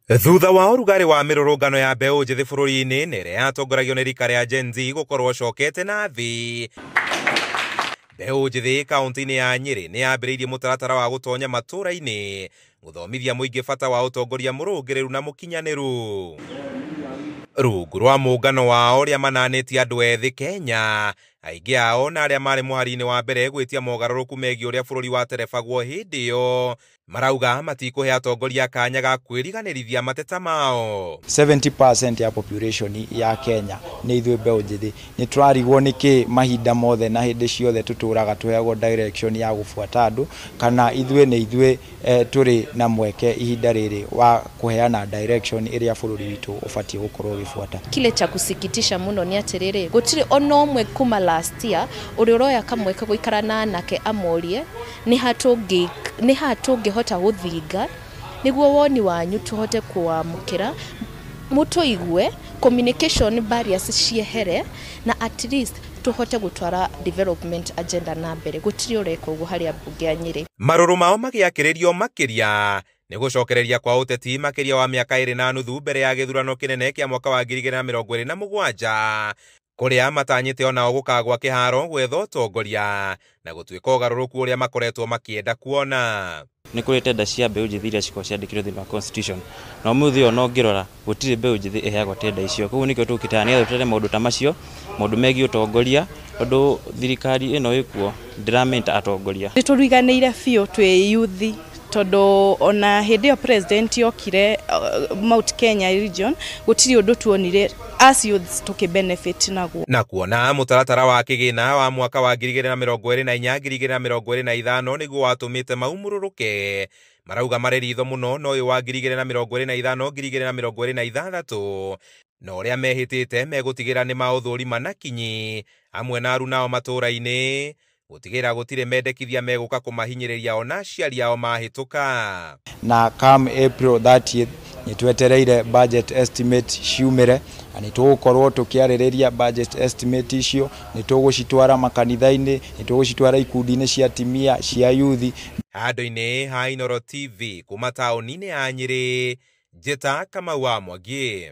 Thutha wa ũrugarĩ wa mĩrũrũngano ya mbeũ njĩthĩ bũrũri-inĩ na ĩrĩa yatongoragio nĩ rika rĩa Gen Z gũkorwo cokete na thĩ, mbeũ njĩthĩ kaunti-inĩ ya Nyĩrĩ nĩ yambĩrĩirie mũtaratara wa gũtonya matũũra-inĩ gũthomithia mũingĩ bata wa ũtongoria mũrũngĩrĩru na mũkinyanĩru. Rungu rwa mũngano wao ũrĩa mananĩtie andũ ethĩ Kenya, aingĩ ao na arĩa marĩ mũhari-inĩ wa mbere gwĩtia mogarũrũku megiĩ ũrĩa bũrũri waterebagwo hĩndĩ ĩyo, marauga matikũhe atongoria kanya ga kwĩriganĩrithia mateta mao. 70% ya population ya Kenya nĩ ithuĩ mbeũ njĩthĩ. Nĩ tũrarigwo nĩkĩ mahinda mothe na hĩndĩ ciothe tũtũraga tũheagwo direction ya gũbuata andũ, kana ithuĩ nĩ ithuĩ tũrĩ na mweke ihinda rĩrĩ wa kũheana direction ĩrĩa bũrũri witũ ũbatiĩ gũkorwo ũgĩbuata. Kile cha kusikitisha muno nĩ atĩrĩrĩ, gũtirĩ ona ũmwe kuma last year ũrĩa ũroya kamweke gũikara na anake amorie nĩ ha tũngĩhota gũthinga nĩguo woni wanyu tũhote kũwamũkĩra, mũtũigue, communication barriers ciehere na at least tũhote gũtwara development agenda na mbere. Gũtirĩ ũreka ũguo harĩa mbunge ya Nyĩrĩ. Marũrũ mao magĩakĩrĩrio makĩria nĩ gũcokereria kwa ũteti makĩria wa mĩaka 2.5 mbere ya gĩthurano kĩnene kĩa mwaka wa 2027, kũrĩa matanyĩte onao gũkagwa kĩharo gwetha ũtongoria na gũtuĩka ũgarũrũku ũrĩa makoretwo makĩenda kuona. Nĩ kũrĩ tenda cia mbeũ njĩthĩ iria cikoragwo ciandĩkĩtwo thĩinĩ wa constitution, na ũmũthĩ ũyũ ona ũngĩrora gũtirĩ mbeũ njĩthĩ ĩheagwo tenda icio. Koguo nĩkĩo tũkĩte nĩgetha tũrehe maũndũ ta macio, maũndũ megiĩ ũtongoria, tondũ thirikari ĩno ĩkuo ndĩramenta atongoria. Nĩ tũriganĩire biũ twĩ youth, tondũ ona hĩndĩ ĩyo president okire Mount Kenya region gũtirĩ ũndũ tuonire as youths tũkĩ benefit naguo. Na kuona mũtaratara wa kĩgĩna wa mwaka wa 2024 2025 nĩguo watũmĩte maumũrũrũke, marauga marĩ ritho mũno na ũyũ wa 2025 2026 na ũrĩa mehĩtĩte megũtigĩra nĩ maũthũrima na kinyi hamwe na arunao matũũra-inĩ gũtigĩra gũtirĩ mendekithia megũka kũmahinyĩrĩria ona aciari ao mahĩtũka. Na come April 30th nĩ twetereire budget estimate ciumĩre, na nĩ tũgũkorwo tũkĩarĩrĩria budget estimate icio, nĩ tũgũcitwara makanitha-inĩ, nĩ tũgũcitwara ikundi-inĩ cia atimia, cia youth. Handũ-inĩ ha Inooro TV kuma taũni-inĩ ya Nyĩrĩ, Njĩta Kamau wa Mwangi.